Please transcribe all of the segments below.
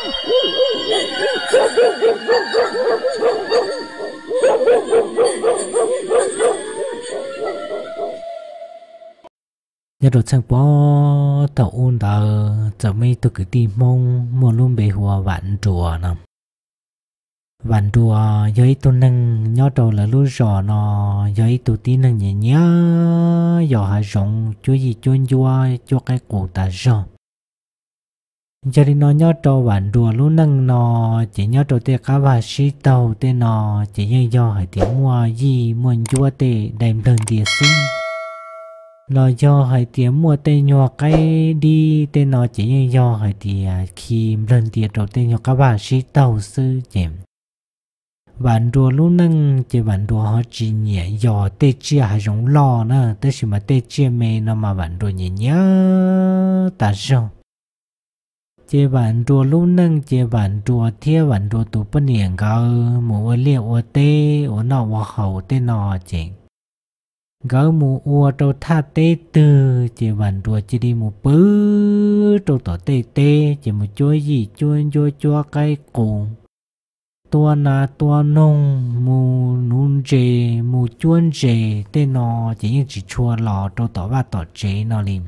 Nyob rau txheej puag thaum ub ntawd txawm muaj ib tug kwv tij Hmoob muaj lub npe hu ua Vam Nruas no. Vam Nruas yog ib tug neeg nyob rau lawv lub zos no, yog ib tug tib neeg nyiam nyiam yos hav zoov, cuab yij cuab ncuab, cuab qaib qus tas zog. Yog li no nyob rau Vam Nruas lub neej no, ces nyob rau tej qab vaj sib taug tej no, ces yeej yog hais tias muaj yij muaj ncuab tej dai nplawg ntia xwb, los yog hais tias muaj tej nyuag qaib dib tej no ces yeej yog hais tias khi nplawg ntia rau tej nyuag qab vaj sib taug xwb ces Vam Nruas lub neej ces Vam Nruas ho tsis nyiam yos tej tsiaj hav zoov loj na, tab sis mas tej tsiaj me no mas Vam Nruas nyiam nyiam tas zog. Ces Vam Nruas lub neej ces Vam Nruas thiab Vam Nruas tus poj niam nkawd mus ua liaj ua teb ua noj ua haus tej no ces nkawd mus ua rau thaj teb twg ces Vam Nruas cia li mus pw rau tom tej teb ces mus cuab yij cuab ncuab cuab qaib qus, tua nas tua noog, mus nuv ntses mus cuab ntses tej no ces yeej tsis tshua los rau tom vaj tom tsev no li.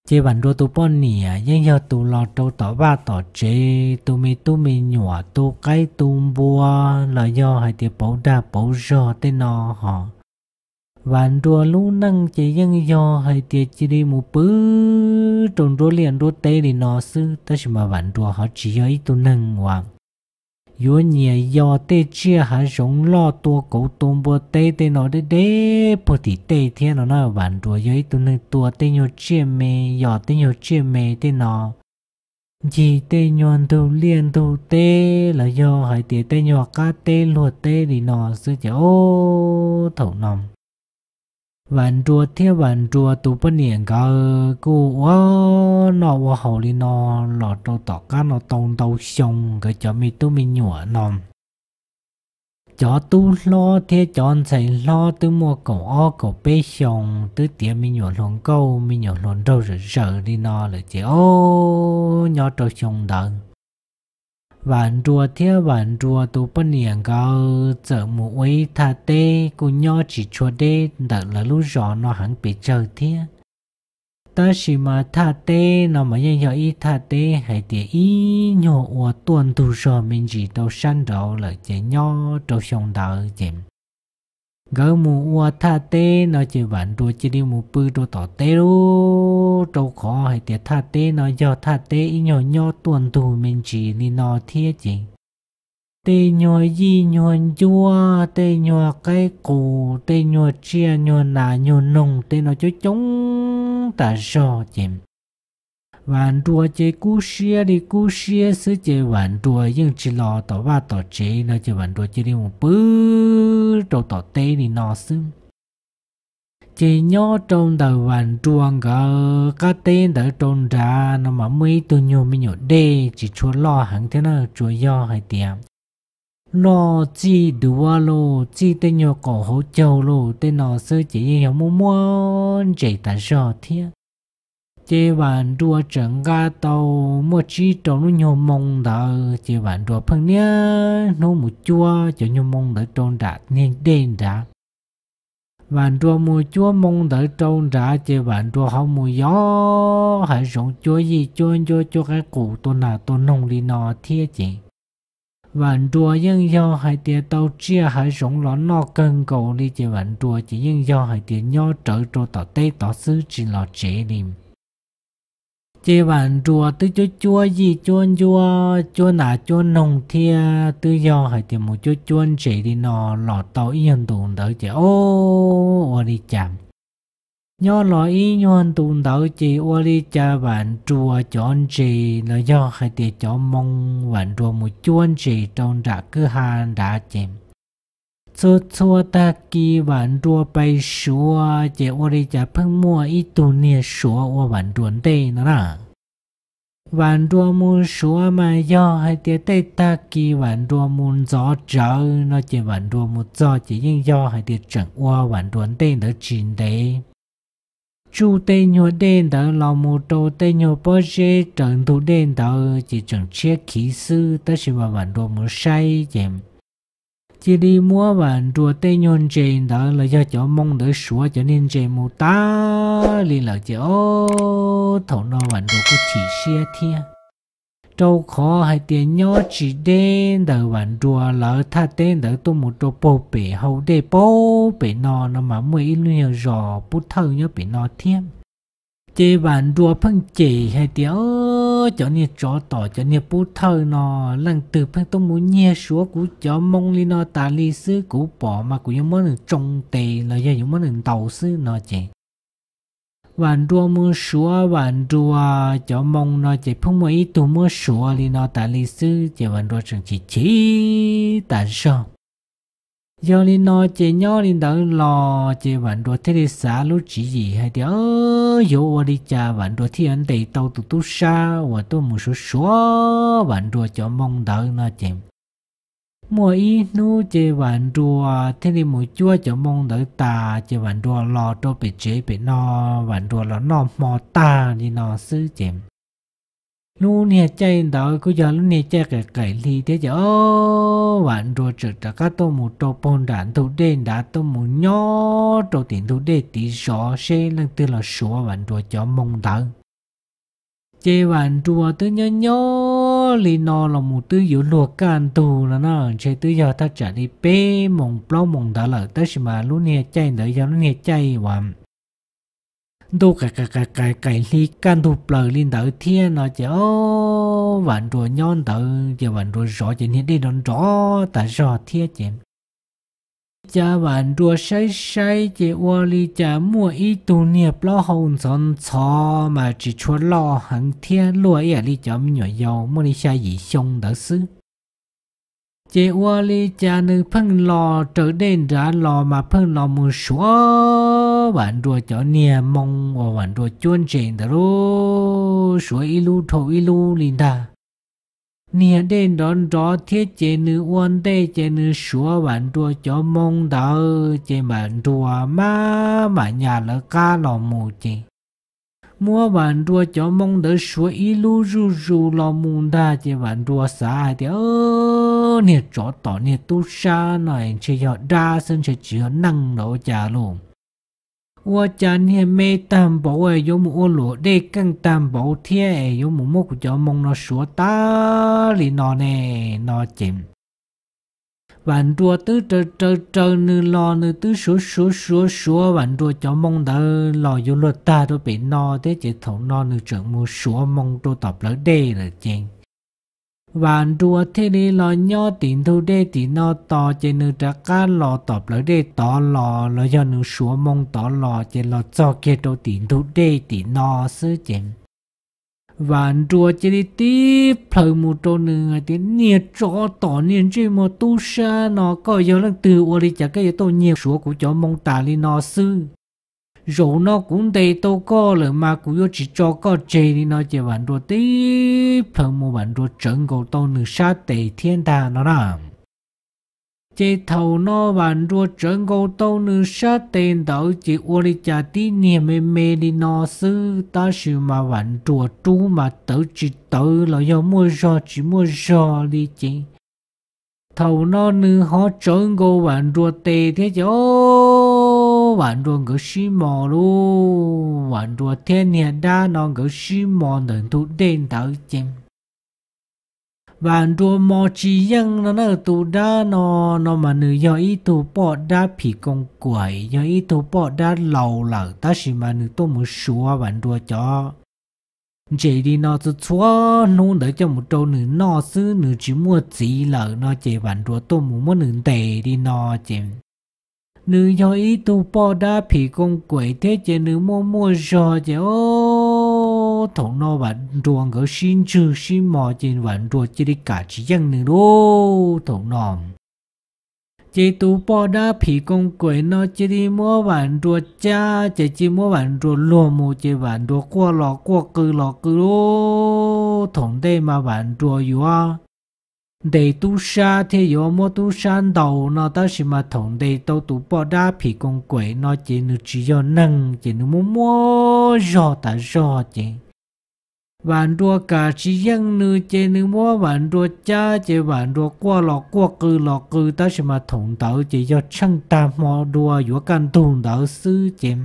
Ces Vam Nruas tus poj niam yeej yog tus los rau tom vaj tom tsev tu me tub me nyuam, tu qaib tu npua, los yog hais tias pauv dag pauv zog tej no ho. Vam Nruas lub neej ces yeej yog hais tias cia li mus pw rau nruab liaj nruab teb li no xwb, tab sis mas Vam Nruas ho tsis yog ib tug neeg uas yuav nyiam yos tej tsiaj hav zoov loj tua kauv tua npua teb tej no deb deb puag tim tej thiab no na. Vam Nruas yog ib tug neeg tua tej nyuag tsiaj me, yos tej nyuag tsiaj me tej no, ncig tej nyuag ntug liaj ntug teb los yog hais tias tej nyuag qab teb luag teb li no xwb ces ob thaum no Vam Nruas thiab Vam Nruas tus poj niam nkawd kuj ua noj ua haus li no los rau tom qab no tau ntau xyoo, nkawd cov me tub me nyuam no cov tub hlob thiab cov ntxhais hlob twb muaj kaum ob kaum peb xyoos, twb tiav me nyuam hluas nkauj me nyuam hluas nraug zawm zaws li no lawm ces ob nyob rau xyoo ntawd Vam Nruas thiab Vam Nruas tus poj niam nkawd txawm mus ua ib thaj teb kuj nyob tsis tshua deb ntawm lawv lub zos no heev pes tsawg thiab. Tab sis mas thaj teb no mas yeej yog ib thaj teb hais tias ib nyuag ua tuaj ntug zog me ntsis rau sab nraud lawm ces nyob rau xyoo ntawd ces nkawd mus ua thaj teb no ces Vam Nruas cia li mus pw rau tom teb lub, rau qhov hais tias thaj teb no yog thaj teb ib nyuag nyob tuaj ntug me ntsis li no thiab ces tej nyuag yij nyuag ncuab, tej nyuag qaib qus, tej nyuag tsiaj nyuag nas nyuag noog tej no coob coob tas zog ces Vam Nruas ces kub siab li kub siab xwb ces Vam Nruas yeej tsis los tom vaj tom tsev no ces Vam Nruas cia li mus pw rau tom teb li no xwb. Ces nyob rau ntawm Vam Nruas nkawd qab teb ntawd rau nrad no mas muaj ib tug nyuag me nyuam dej tsis tshua loj heev thiab na, tsuas yog hais tias loj txij duav los txij tej nyuag qaum hauv caug los tej no xwb ces yeej yog muaj muaj ntses tas zog thiab. Ces Vam Nruas tseem nqa tau muaj tsib rau lub nyuag moo ntawd ces Vam Nruas pheej niaj hnub mus cuab cov nyuag moo ntawd rau nram niag dej nrad. Vam Nruas mus cuab moo ntawd rau nrad ces Vam Nruas ho mus yos hav zoov cuab yij cuab ncuab cuab qaib qus tua nas tua noog li no thiab ces Vam Nruas yeej yog hais tias tau tsiaj hav zoov los noj kawg nkaus li ces Vam Nruas ces yeej yog hais tias nyob rawv rau tom teb tod xwb tsis los tsev li. Ces Vam Nruas twb cuab cuab yij cuab ncuab cuab nas cuab noog thiab twb yog hais tias mus cuab cuab ntses li no los tau ib nyuag ntus ntawd ces ob ua li cas nyob los ib nyuag ntus ntawd ces ua li cas Vam Nruas cov ntses los yog hais tias cov moo Vam Nruas mus cuab ntses rau nram kwj ha nrad ces txhua txhua tag kis Vam Nruas pais suav ces ua li cas pheej muaj ib tug niag suav ua Vam Nruas ntej no na. Vam Nruas mus suav mas yog hais tias tej tag kis Vam Nruas mus ntxov tsawv no ces Vam Nruas mus txog ces yeej yog hais tias tseem ua Vam Nruas ntej ntawd tsis ntev. tsuj tej nyuag dej ntawd los mus rau tej nyuag pob zeb raws ntug dej ntawd ces tseem tshiab khiv xwb, tab sis mas Vam Nrua mus saib ces cia li muab Vam Nrua tej nyuag ntses ntawd los yog cov moo ntawd suav cov niag ntses mus tas li lawm ces ob thaum no Vam Nrua kuj chim siab thiab, rau qhov hais tias nyob tsis deb ntawm Vam Nrua lawv thaj teb ntawd tuaj mus rau puag pem hau dej puag pem no no mas muaj ib lub nyuag zos Pub Thawj nyob pem no thiab. Ces Vam Nrua pheej cem hais tias, Cov niag tsov tom cov niag Pub Thawj no, leej twg pheej tuaj mus nyiag suav kuv cov moo li no tas li xwb, kuv pom mas kuv yuav muab nws tsoo tes los yog yuav muab nws ntaus xwb no ces Vam Nrua mus suav Vam Nrua cov moo no ces pheej muaj ib tug muab suav li no tas li xwb ces Vam Nrua tseem chim chim tas zog. Yog li no ces nyob li ntawd los ces Vam Nrua thiaj li xav lub tswv yim hais tias yuav ua li cas Vam Nrua thiaj yuav ntes tau tus tub sab uas tuaj mus suav suav Vam Nrua cov moo ntawd no ces muaj ib hnub ces Vam Nrua thiaj li mus cuab cov moo ntawd tas ces Vam Nrua los rau pem tsev pem no, Vam Nrua los noj hmo tag li no xwb ces lub niag caij ntawd kuj yog lub niag caij qaim qaim hli thiab ces ob Vam Nrua tseem rov qab tuaj mus rau puag nram ntug dej nrad, tuaj mus nyob rau tim ntug dej tid zov seb leej twg los suav Vam Nrua cov moo ntawd. Ces Vam Nrua twb nyob nyob li no los mus twb yuav luag kaj ntug no na, ntshe twb yog thaj tsam li peb moos plaub moos ntawd lawm, tab sis mas lub niag caij ntawd yog lub niag caij uas ntuj qaim qaim qaim hli kaj ntug plaws li ntawd thiab no ces ob Vam Nrua nyob ntawd ces Vam Nrua zov ces niag dej nrov nrov tas zog thiab ces ua li cas Vam Nrua saib saib ces ua li cas muaj ib tug niag plaub hau ntxhov ntxhov mas tsis tshua loj heev thiab, luaj ib yam li cov me nyuam yaus muaj li xya yim xyoo ntawd xwb. Ces ua li cas nws pheej los raws dej nrad los mas pheej los mus suav Vam Nrua cov niag moo uas Vam Nrua cuab ntses ntawd lub, suav ib lub dhau ib lub li ntag. Niag dej nrov nrov thiab ces nws ua ntej ces nws suav Vam Nrua cov moo ntawd ces Vam Nrua maj mam nyas lawv qab los mus ces muab Vam Nrua cov moo ntawd suav ib lub zuj zus los mus ntag ces Vam Nrua xav hais tias niag tsov tom niag tub sab no ntshe yog dab xwb ntshe tsis yog neeg los ua cas lauj. Ua cas niag me tag npaum yuav mus ua luam dej keej tag npaum thiab es yuav mus muab kuv cov moo no suav tas li no ne no ces Vam Nrua twb raws raws raws nws los nws twb suav suav suav suav Vam Nrua cov moo ntawd los yuav luag tag rau pem no thiab ces thaum no nws tseem mus suav moo rau tom plawv dej lawm ces Vam Nrua thiaj li los nyob tim ntug dej tim no tos ces nws rov qab los tom plawv dej tod los los yog nws suav moo tod los ces los txog kiag rau tim ntug dej tim no xwb ces Vam Nrua cia li tib plhaws mus rau nws hais tias niag tsov tom niag ntsej muag tub sab no koj yog leej twg ua li cas koj yuav tuaj nyiag suav kuv cov moo tas li no xwb. Zaum no kuv ntes tau koj lawm mas kuv yuav tsis tso koj tseg li no ces Vam Nrua tib plhaws mus Vam Nrua tsawv nkaus tau nws sab tes thiab ntag no na. Ces thaum no Vam Nrua tsawv nkaus tau nws sab tes ntawd ces ua li cas tib niag me me li no xwb tab sis mas Vam Nrua rub mas tawv tsis tawv los yog muaj zog tsis muaj zog li ces thaum no nws ho tsawv nkaus Vam Nrua tes thiab ces o Vam Nrua nkawd sib mos lauj, Vam Nrua thiab niag dab no nkawd sib mos ntawm ntug dej ntawd ces Vam Nrua mos tsis yeej no na, tus dab no no mas nws yog ib tug poj dab phim koos kaim, yog ib tug poj dab laus lawm tab sis mas nws tuaj mus suav Vam Nrua cov ntses li no txhua txhua hnub ntawd coj mus rau nws noj xwb, nws tsis muaj txiv lawm no ces Vam Nrua tuaj mus muab nws ntes li no ces nws yog ib tug poj dab phim koos kaim thiab ces nws muaj muaj zog ces o thaum no Vam Nrua nkawd sib ntswg sib mos ces Vam Nrua cia li kam tsis yeej nws lauj. Thaum no ces tus poj dab phim koos kaim no cia li muab Vam Nrua cab ces cia muab Vam Nrua luag mus ces Vam Nrua quaj los quaj qw los qw lauj. Thaum ntej mas Vam Nrua yuav ntes tub sab thiab yuav muab tub sab ntaus no tab sis mas thaum ntes tau tus poj dab phim koos kaim no ces nws tsis yog neeg ces nws muab muab muaj zog tas zog ces Vam Nrua kam tsis yeej nws ces nws muab Vam Nrua cab ces Vam Nrua quaj los quaj qw los qw tab sis mas thaum ntawd ces yog tsheej tag hmo dua yuav kaj ntug ntawd xwb ces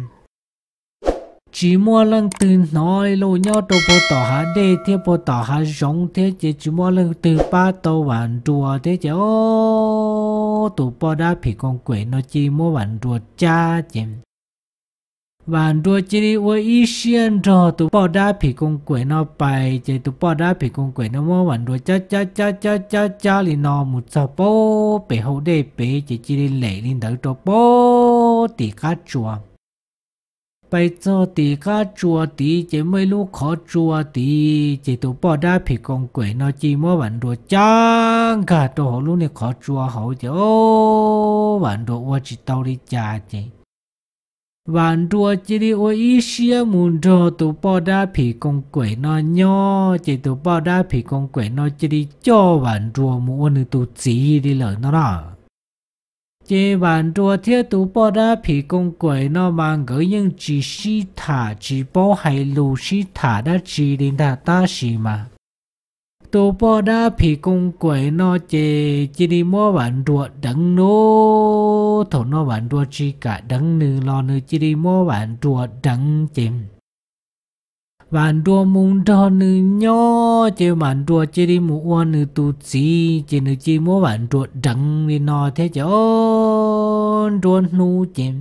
tsis muaj leej twg hnov li lauj. Nyob rau puag tom hav dej thiab puag tom hav zoov thiab ces tsis muaj leej twg pab tau Vam Nrua thiab ces ob tus poj dab phim koos kuem no cia li muab Vam Nrua cab ces Vam Nrua cia li ua ib siab nrog tus poj dab phim koos kuem no pais ces tus poj dab phim koos kuem no muab Vam Nrua cab cab cab cab cab cab li no mus txog pem hau dej pem ces cia li lem li ntawd rau pem tim qab tsua. Pais txog tim qab tsua tid ces muaj ib lub qhov tsua tid ces tus poj dab phim koos kuem no cia li muab Vam Nrua cab nkag rau hauv lub niag qhov tsua hauv ces ob Vam Nrua ua tsis tau li cas ces Vam Nrua cia li ua ib siab mus nrog tus poj dab phim koos kuem no nyob ces tus poj dab phim koos kuem no cia li coj Vam Nrua mus ua nws tus txiv li lawm no na. Ces Vam Nrua thiab tus poj dab phim koos kuem no mas nkawd yeej tsis sib tham tsis paub hais lus sib tham dab tsi li ntag tab sis mas tus poj dab phim koos kuem no ces cia li muab Vam Nrua deev lub. Thaum no Vam Nrua tsis kam deev nws los nws cia li muab Vam Nrua deev ces Vam Nrua mus nrog nws nyob ces Vam Nrua cia li mus ua nws tus txiv ces nws cia li muab Vam Nrua deev li no thiab ces ob nruab hnub ces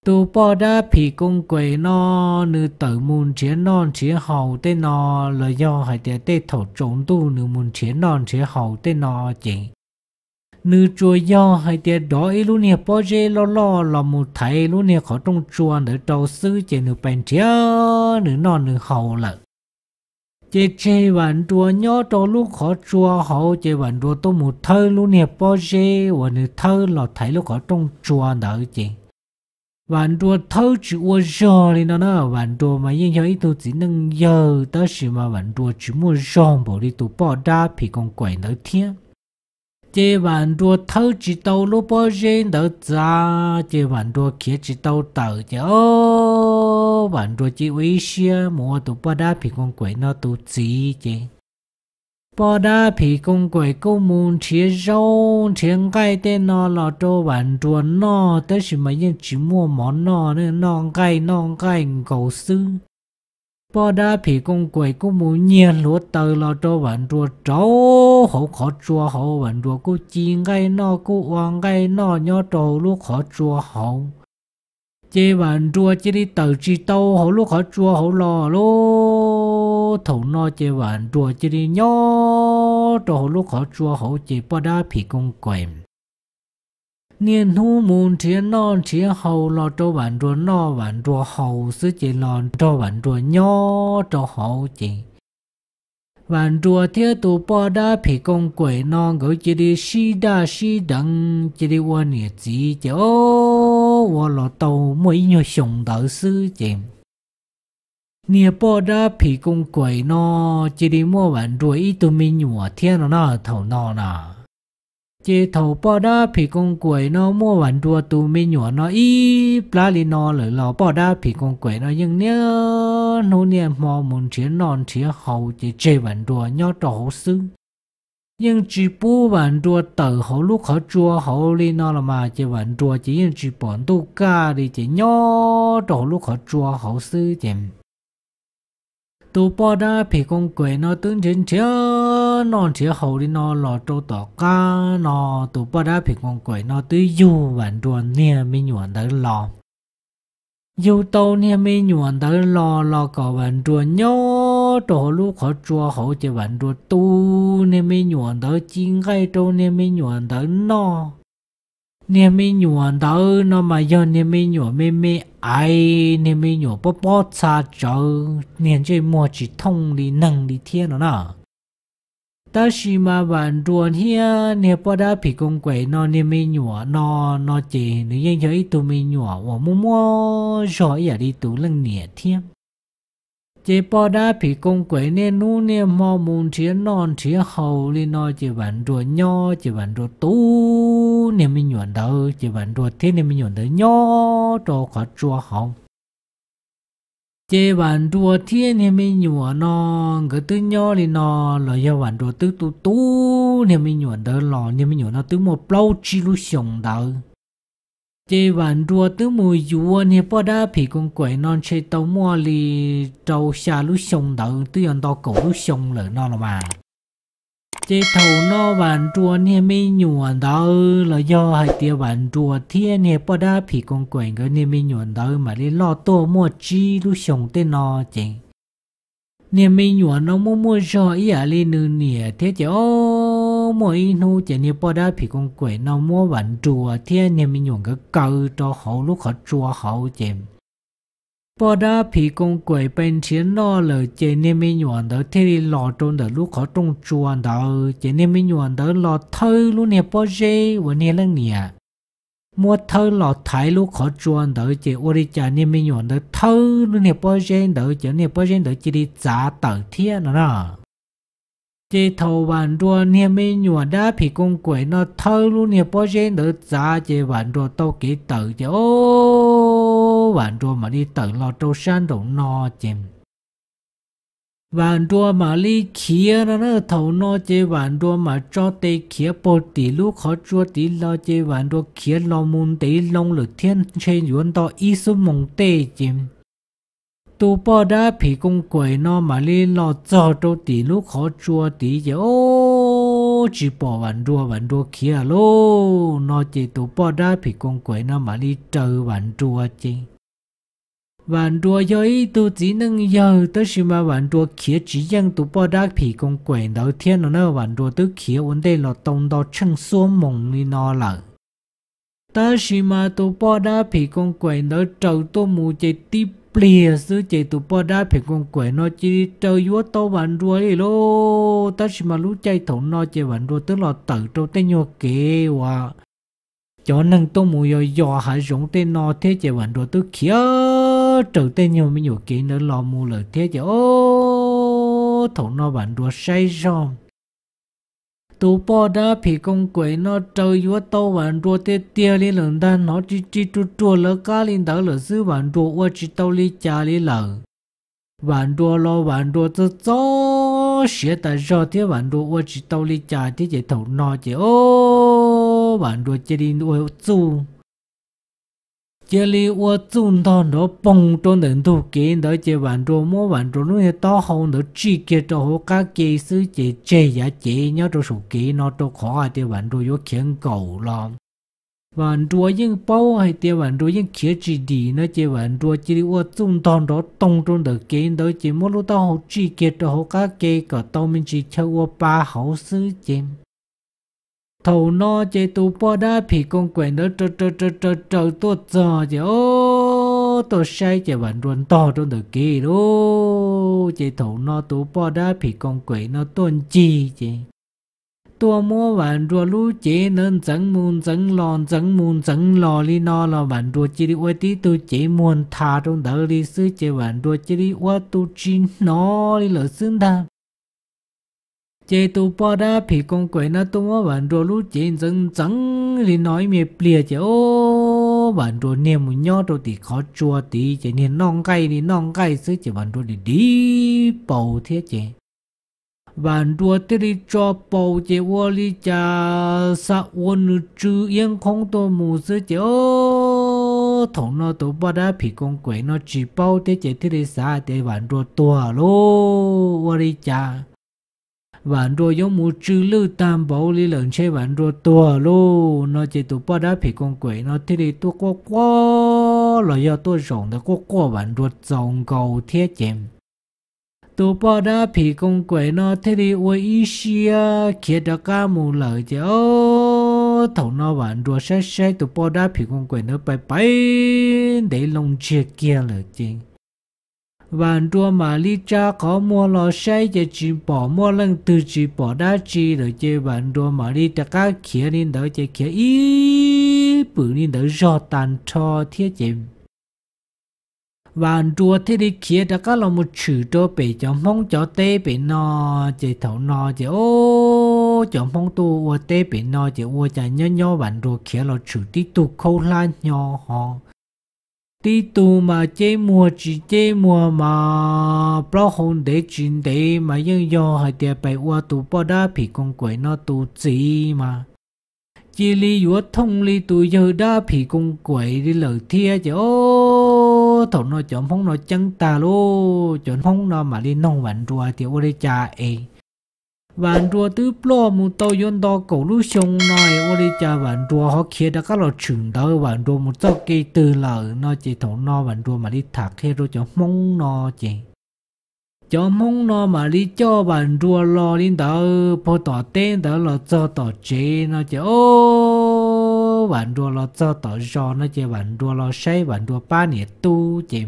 tus poj dab phim koos kuem no nws tawm mus nrhiav noj nrhiav haus tej no los yog hais tias tej thaum tsaus ntuj nws mus nrhiav noj nrhiav haus tej no ces nws tsuas yog hais tias dov ib lub niag pob zeb loj loj los mus thaiv lub niag qhov rooj tsua ntawd rau xwb ces nws pais nrhiav nws noj nws haus lawm. Ces tseg Vam Nrua nyob rau lub qhov tsua hauv ces Vam Nrua tuaj mus thawb lub niag pob zeb uas nws thawb los thaiv lub qhov rooj tsua ntawd ces Vam Nrua thawb tsis ua zog li no na. Vam Nrua mas yeej yog ib tug txiv neej yawg tab sis mas Vam Nrua tsis muaj zog npaum li tus poj dab phim koos kuem ntawd thiab. Ces Vam Nrua thawb tsis tau lub pob zeb ntawd txav ces Vam Nrua khiav tsis tau tawm ces ob Vam Nrua cia ua ib siab mus ua tus poj dab phim koos kuem no tus txiv ces poj dab phim koos kuem kuj mus nrhiav zaub nrhiav nqaij tej no los rau Vam Nrua noj tab sis mas yeej tsis muaj mov noj, noj nqaij noj nqaij nkaus xwb. Poj dab phim koos kuem kuj mus nyiag hluav taws los rau Vam Nrua rau hauv qhov tsua hauv, Vam Nrua kuj ci nqaij noj kuj ua nqaij noj nyob rau hauv lub qhov tsua hauv. Ces Vam Nrua cia li tawm tsis tau hauv lub qhov tsua hauv los lub. Thaum no ces Vam Nrua cia li nyob rau hauv lub qhov tsua hauv ces poj dab phim koos kuem niaj hnub mus nrhiav noj nrhiav haus los rau Vam Nrua noj Vam Nrua haus xwb ces los nrog Vam Nrua nyob rau hauv ces Vam Nrua thiab tus poj dab phim koos kuem no nkawd cia li sib daj sib deev cia li ua niam txiv ces ob ua los tau muaj ib nyuag xyoo ntawd xwb ces niag poj dab phim koos kuem no cia li muaj Vam Nrua ib tug me nyuam thiab no na thaum no na. Ces thaum poj dab phim koos kuem no muaj Vam Nrua tus me nyuam no ib plab li no lawm los poj dab phim koos kuem no yeej niaj hnub niaj hmo mus nrhiav noj nrhiav haus ces tseg Vam Nrua nyob rau hauv xwb. Yeej tsis pub Vam Nrua tawm hauv lub qhov tsua hauv li no los mas ces Vam Nrua ces yeej tsis pom ntuj kaj li ces nyob rau hauv lub qhov tsua hauv xwb ces tus poj dab phim koos kuem no twb nrhiav nrhiav noj nrhiav haus li no los rau tom qab no tus poj dab phim koos kuem no twb yug Vam Nrua niag me nyuam ntawd los. Yug tau niag me nyuam ntawd los los kom Vam Nrua nyob rau hauv lub qhov tsua hauv ces Vam Nrua tu niag me nyuam ntawd ci nqaij rau niag me nyuam ntawd noj. Niag me nyuam ntawd no mas yog niag me nyuam me me aiv, niag me nyuam pob pob txha tsawv, niag ntsej muag tsis thooj li neeg li thiab no na. Tab sis mas Vam Nrua thiab niag poj dab phim koos kuem no niag me nyuam no no ces nws yeej yog ib tug me nyuam uas muaj muaj zog ib yam li tus leej niam thiab. Ces poj dab phim koos kuem niaj hnub niaj hmo mus nrhiav noj nrhiav haus li no ces Vam Nrua nyob ces Vam Nrua tu niag me nyuam ntawd ces Vam Nrua thiab niag me nyuam ntawd nyob rau qhov tsua hauv. Ces Vam Nrua thiab niag me nyuam no nkawd twb nyob li no los yog Vam Nrua twb tu tu niag me nyuam ntawd los niag me nyuam no twb muaj plaub tsib lub xyoo ntawd. Ces Vam Nrua twb mus yuav niag poj dab phim koos kaim no ntshe tau muaj li rau xya lub xyoo ntawd twb yuav nto kaum lub xyoo lawm no los mas. Ces thaum no Vam Nrua niag me nyuam ntawd los yog hais tias Vam Nrua thiab niag poj dab phim koos kaim nkawd niag me nyuam ntawd mam li loj tuaj muaj tsib lub xyoo tej no ces niag me nyuam no muaj muaj zog ib yam li nws niam thiab ces o muaj ib hnub ces niag poj dab phim koos kaim no muab Vam Nrua thiab niag me nyuam nkawd kaw rau hauv lub qhov tsua hauv ces poj dab phim koos kaim pes nrhiav noj lawm ces niag me nyuam ntawd thiaj li los rau ntawm lub qhov rooj tsua ntawd ces niag me nyuam ntawd los thawb lub niag pob zeb uas niag leej niam muab thawb los thaiv lub qhov tsua ntawd ces ua li cas niag me nyuam ntawd thawb lub niag pob zeb ntawd ces niag pob zeb ntawd cia li txav tawm thiab no na. Ces thaum Vam Nrua niag me nyuam dab phim koos kaim no thawb lub niag pob zeb ntawd txav ces Vam Nrua tau kev tawm ces o Vam Nrua mam li tawm los rau sab nraum no ces Vam Nrua mam li khiav no na. Thaum no ces Vam Nrua mam tso tes khiav puag tim lub qhov tsua tid los ces Vam Nrua khiav los mus ntev loo lawm thiab ntshe yuav nto ib xuab moos tej ces tus poj dab phim koos kaim no mam li los txog rau tim lub qhov tsua tid ces o tsis pom Vam Nrua, Vam Nrua khiav lauj no ces tus poj dab phim koos kaim no mam li raws Vam Nrua ces Vam Nrua yog ib tug txiv neej yawg tab sis mas Vam Nrua khiav tsis yeej tus poj dab phim koos kaim ntawd thiab no na. Vam Nrua twb khiav ua ntej los tau nto tsheej xuab moos li no lawm. Tab sis mas tus poj dab phim koos kaim ntawd raws tuaj mus ces tib pliag xwb ces tus poj dab phim koos kaim no cia li raws yuav tau Vam Nrua li lauj. Tab sis mas lub caij thaum no ces Vam Nrua twb los tawm rau tej nyuag kev uas cov neeg tuaj mus yos yos hav zoov tej no thiab ces Vam Nrua twb khiav raws tej nyuag me nyuam kev ntawd los mus lawm thiab ces o thaum no Vam Nrua saib zog tus poj dab phim koos kaim no raws yuav tau Vam Nrua tiag tiag li lawm ntag. Hnov ri ri ruag ruag lawv qab li ntawd lawm xwb Vam Nrua ua tsis tau li cas li lawm. Vam Nrua los Vam Nrua txog txog siav tas zog thiab Vam Nrua ua tsis tau li cas thiab ces thaum no ces o Vam Nrua cia li ua txuj cia li ua txuj ntog nrov poog rau ntawm ntug kev ntawd ces Vam Nrua muab Vam Nrua lub niag taub hau ntawd tsij kiag rau hauv qab ke xwb ces tseg yav cev nyob rau saum kev no rau qhov hais tias Vam Nrua yuav khiav nkaum los Vam Nrua yeej paub hais tias Vam Nrua yeej khiav tsis dim no ces Vam Nrua cia li ua txuj ntog nrov toog rau ntawm kev ntawd ces muab lub taub hau tsij kiag rau hauv qab ke kom tau me ntsis chaw ua pa hauv xwb ces thaum no ces tus poj dab phim koos kaim ntawd raws raws raws raws tuaj txog ces o tuaj saib ces Vam Nrua ntog rau ntawm kev lauj. Ces thaum no tus poj dab phim koos kaim no tuaj ncig ces tuaj muab Vam Nrua lub cev ntawd ntxeev mus ntxeev los ntxeev mus ntxeev los li no los Vam Nrua cia li ua tib tug cev muag ntha rau ntawd li xwb ces Vam Nrua cia li ua tus tsis hnov li lawm xwb ntag. Ces tus poj dab phim koos kaim no tuaj muab Vam Nrua lub cev ntxeev ntxeev li no ib me pliag ces o Vam Nrua niag mus nyob rau tim qhov tsua tid ces niag noj nqaij li noj nqaij xwb ces Vam Nrua dim dim paus thiab ces Vam Nrua thiaj li tso paus ces ua li cas xav ua nws tsw iab nqhoob tuaj mus xwb ces o thaum no tus poj dab phim koos kaim no tsis paub thiab ces thiaj li xav hais tias Vam Nrua tuag lauj, ua li cas Vam Nrua yuav mus tsw lwj tag npaum li lawm, ntshe Vam Nrua tuag lauj no ces tus poj dab phim koos kaim no thiaj li tuaj quaj quaj los yog tuaj zaum ntawd quaj quaj Vam Nrua txaus nkaus thiab ces tus poj dab phim koos kaim no thiaj li ua ib siab khiav rov qab mus lawm ces o thaum no Vam Nrua saib saib tus poj dab phim koos kaim ntawd pais pais ntev loo ntsiag kiag lawm ces Vam Nrua mam li tsa qhov muag los saib ces tsis pom muaj leej twg tsis pom dab tsi lawm ces Vam Nrua mam li rov qab khiav li ntawd ces khiav ib pwm li ntawd zog tag nrho thiab ces Vam Nrua thiaj li khiav rov qab los mus tshwm rau pem cov Hmoob cov teb pem no ces thaum no ces o cov Hmoob tuaj ua teb pem no ces ua cas nyob nyob Vam Nrua khiav los tshwm tib tug khaub hlab hnyo ho Tib tug mas ceb muag tsis ceb muag mas plaub hau ntev tsis ntev mas yeej yog hais tias pes ua tus poj dab phim koos kaim no tus txiv mas cia li yuav thooj li tus yawg dab phim koos kaim li lawm thiab ces ob, thaum no cov Hmoob no ceeb tag lauj, cov Hmoob no mam li noog Vam Nrua tias ua li cas es Vam Nrua twb ploj mus tau yuav nto kaum lub xyoo no es ua li cas Vam Nrua ho khiav rov qab los tshwm ntawd, Vam Nrua mus txoj kev twg lawm no ces thaum no Vam Nrua mam li tham qhia rau cov Hmoob no ces cov Hmoob no mam li coj Vam Nrua los li ntawd puag tom teb ntawd los txog tom tsev no ces ob, Vam Nrua los txog tom zos no ces Vam Nrua los saib Vam Nrua pab niam tub ces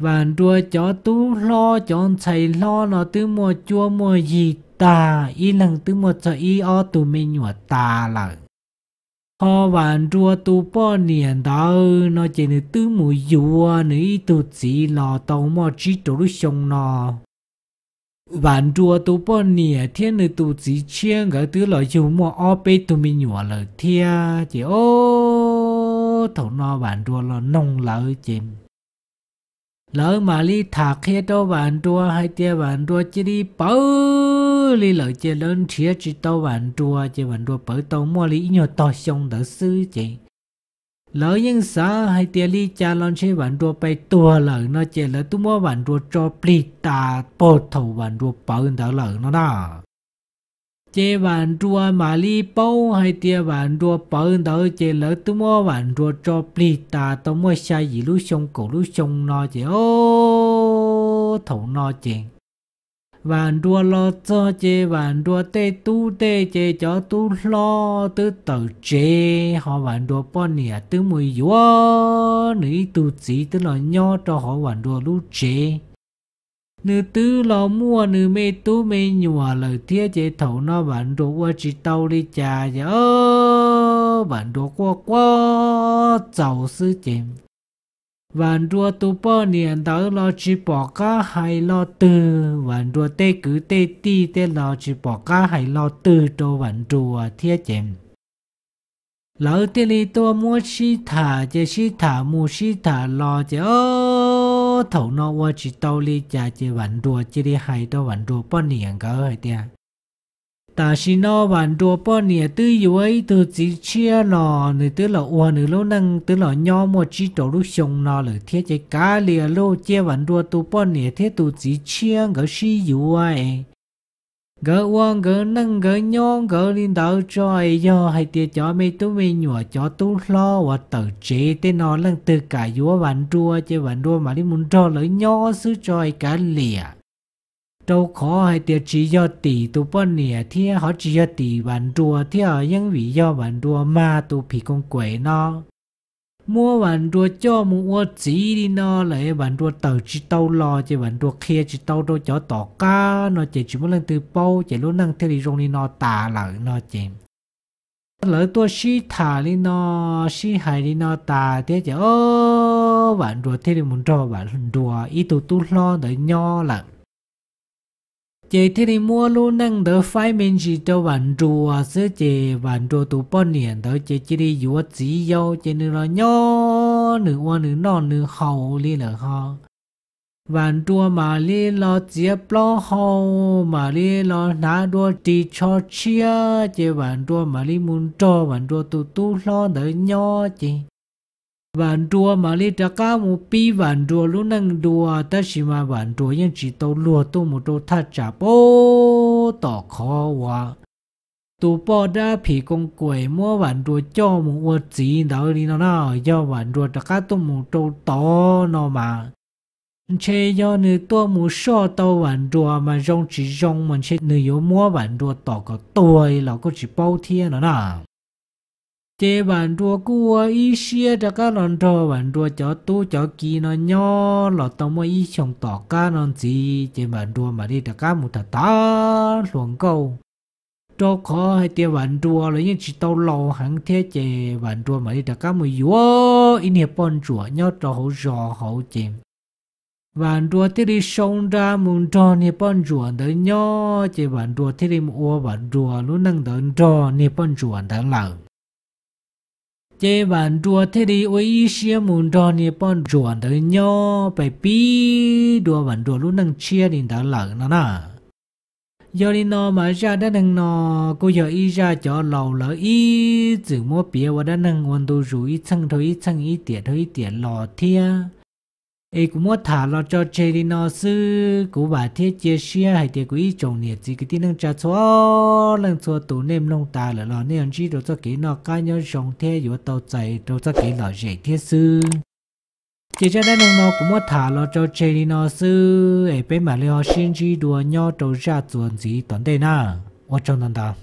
Vam Nrua cov tub hlob cov ntxhais hlob no twb muaj cuab muaj yig tag, ib leeg twb muaj txog ib ob tug me nyuam tas lawm. Ho Vam Nrua tus poj niam ntawd no ces nws twb mus yuav nws ib tug txiv los tau muaj tsib rau lub xyoo no. Vam Nrua tus poj niam thiab nws tus txiv tshiab nkawd twb los yug muaj ob peb tug me nyuam lawm thiab ces ob, thaum no Vam Nrua los noog lawv ces lawv mam li tham qhia rau Vam Nrua hais tias Vam Nrua cia li pawv li lawm ces lawv nrhiav tsis tau Vam Nrua ces Vam Nrua pawv tau muaj li ib nyuag tog xyoo ntawd xwb ces lawv yeej xav hais tias li cas los ntshe Vam Nrua pes tuag lawm no ces lawv twb muab Vam Nrua tso plig tas puag thaum Vam Nrua pawv ntawd lawm no na. Ces Vam Nrua mam li paub hais tias Vam Nrua pawv ntawd ces lawv twb muab Vam Nrua tso plig tas tau muaj xya yim lub xyoo kaum lub xyoo no ces ob, thaum no ces Vam Nrua los txog ces Vam Nrua tej tub tej ces cov tub hlob twb tawm tsev ho Vam Nrua poj niam twb mus yuav nws ib tug txiv twb los nyob rau hauv Vam Nrua lub tsev. Nws twb los muaj nws me tub me nyuam lawm thiab ces thaum no Vam Nrua ua tsis tau li cas ces ob, Vam Nrua quaj quaj txaus xwb ces Vam Nrua tus poj niam ntawd los tsis pom qab hais lo twg, Vam Nrua tej kwv tej tij tej los tsis pom qab hais lo twg rau Vam Nrua thiab ces lawv thiaj li tuaj muab sib tham ces sib tham mus sib tham los ces ob, thaum no ua tsis tau li cas ces Vam Nrua cia li hais rau Vam Nrua poj niam nkawd hais tias tam sim no Vam Nrua poj niam twb yuav ib tug txiv tshiab los nws twb los ua nws lub neej twb los nyob muaj tsib rau lub xyoo no lawm thiab ces kav liam lauj, cia Vam Nrua tus poj niam thiab tus txiv tshiab nkawd sib yuav es nkawd ua nkawd neej nkawd nyob nkawd li ntawd tso es yog hais tias cov me tub me nyuam cov tub hlob uas tawm tsev tej no leej twg kam yuav Vam Nrua ces Vam Nrua mam li mus nrog lawv nyob xwb tso es kav liam. Rau qhov hais tias tsis yog tim tus poj niam thiab ho tsis yog tim Vam Nrua thiab, yeej vim yog Vam Nrua mag tus phim koos kaim no muab Vam Nrua coj mus ua txiv li no lawm Vam Nrua tawm tsis tau los ces Vam Nrua qhia tsis tau rau cov tom qab no ces tsis muaj leej twg paub ces lub neej thiaj li zoo li no tas lawm no ces lawv tuaj sib tham li no, sib hais li no tas thiab ces ob, Vam Nrua thiaj li mus nrog Vam Nrua ib tug tub hlob ntawd nyob lawm. Ces thiaj li muab lub neej ntawd faib me ntsis rau Vam Nrua xwb ces Vam Nrua tus poj niam ntawd ces cia li yuav txiv yau ces nws los nyob nws ua nws noj nws haus li lawm ho Vam Nrua mam li los txiav plaub hau, mam li los hnav dua ris tsho tshiab ces Vam Nrua mam li mus nrog Vam Nrua tus tub hlob ntawd nyob ces Vam Nrua mam li rov qab mus pib Vam Nrua lub neej dua, tab sis mas Vam Nrua yeej tsis tau luag tuaj mus rau thaj tsam pab tom qhov uas tus poj dab phim koos kaim muab Vam Nrua coj mus ua txiv ntawd li no na. Yog Vam Nrua rov qab tuaj mus rau tod no mas ntshe yog nws tuaj mus soj tau Vam Nrua mas zoo tsis zoo mas ntshe nws yuav muab Vam Nrua tom kom tuag los kuj tsis paub thiab no na. Ces Vam Nrua kuj ua ib siab rov qab los nrog Vam Nrua cov tub cov ki no nyob los tau muaj ib xyoos tom qab no ntxiv ces Vam Nrua mam li rov qab mus tham tham hluas nkauj, rau qhov hais tias Vam Nrua los yeej tsis tau laus heev thiab ces Vam Nrua mam li rov qab mus yuav ib niag poj ntsuam nyob rau hauv zos hauv ces Vam Nrua thiaj li sau nra mus nrog niag poj ntsuam ntawd nyob ces Vam Nrua thiaj li mus ua Vam Nrua lub neej ntawd nrog niag poj ntsuam ntawd lawm. Ces Vam Nruas thiaj li ua ib siab mus nrog niag poj ntsuam ntawd nyob pes pib dua Vam Nruas lub neej tshiab li ntawd lawm no na. Yog li no mas zaj dab neeg no kuj yog ib zaj cov laus lawv ib txwm muab piav ua dab neeg ua ntu zus ib txheej dhau ib txheej ib tiam dhau ib tiam los thiab. Es kuv muab tham los tso tseg li no xwb, kuv vam thiab cia siab hais tias kuv ib tsoom niam txiv kwv tij neej tsa txhua leej txhua tus nej mloog tas lawm los nej yuav ntsib rau txoj kev noj qab nyob zoo thiab yuav tau txais rau txoj kev lom zem thiab xwb. Ces zaj dab neeg no kuv muab tham los tso tseg li no xwb es peb mam li ho sib ntsib dua nyob rau zaj txuas ntxiv tom ntej na. Ua tsaug ntau ntau.